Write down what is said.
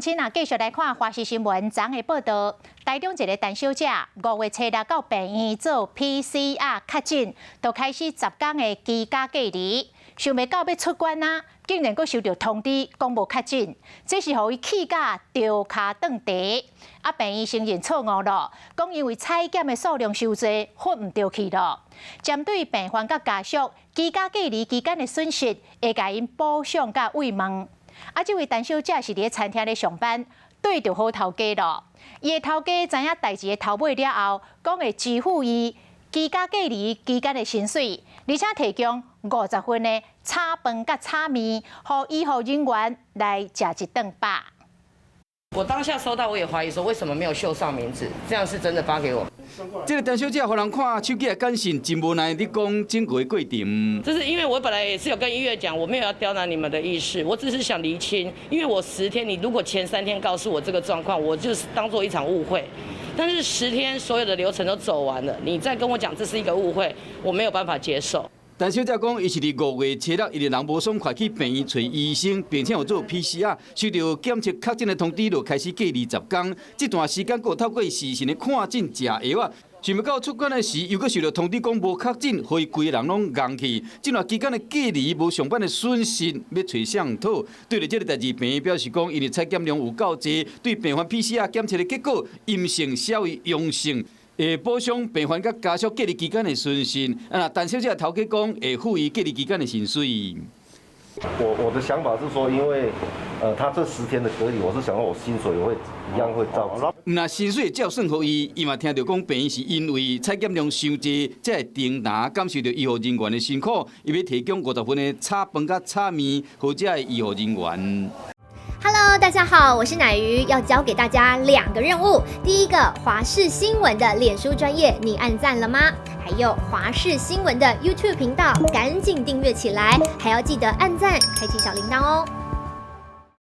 親啊，繼續來看華視新聞昨昏的報道，台中一个陳小姐5月初六到病院做 PCR 確診，就開始10天的居家隔離，想袂到欲出關啊，竟然閣收著通知講無確診，這是予伊氣甲著跤斷茶。啊，病院承認錯誤咯，講因為採檢的數量傷濟，分毋著去咯。針對病患佮家屬居家隔離期間的損失，會共𪜶補償佮慰問。啊，這位陳小姐是佇咧餐廳咧上班，對著好頭家咯。伊的頭家知影代誌的頭尾了後，講會支付伊居家隔離期間的薪水，而且提供50份的炒飯佮炒麵，予醫護人員來食一頓飽。我當下收到，我也懷疑說，為什麼沒有繡上名字？這樣是真的發給我？這個陳小姐予人看手機的簡訊，真無奈佇講整個過程。就是因為我本來也是有跟醫院講，我沒有要刁難你們的意思，我只是想釐清，因為我十天，你如果前3天告訴我這個狀況，我就是當做一場誤會。但是十天所有的流程都走完了，你再跟我講這是一個誤會，我沒有辦法接受。陳小姐講，伊是佇5月初六，伊人無爽快去病院揣醫生，並且有做 PCR，收著檢測確診的通知，就開始隔離10天。這段時間，閣透過視訊的看診食藥仔。想袂到出關的時，又閣收著通知講無確診，予伊規个人攏戇去。這段期間的隔離無上班的損失，欲揣誰討？對著這个代誌，病院表示講，因為採檢量有夠濟，對病患 PCR 檢測的結果陰性寫為陽性，會補償病患佮家屬隔離期間的損失。啊，陳小姐頭家講會付伊隔離期間的薪水。我的想法是說，因為，他這十天的隔離，我是想說我薪水會一樣會照。毋但薪水照算予伊，伊嘛聽著講病院是因為採檢量傷濟，才會停單，感受著醫護人員的辛苦，伊欲提供50份的炒飯佮炒麵，予遮的醫護人員。 Hello，大家好，我是乃瑜，要交給大家兩個任務。第一個，華視新聞的臉書專頁，你按讚了嗎？還有華視新聞的 YouTube 頻道，趕緊訂閱起來，還要記得按讚，開啟小鈴鐺哦。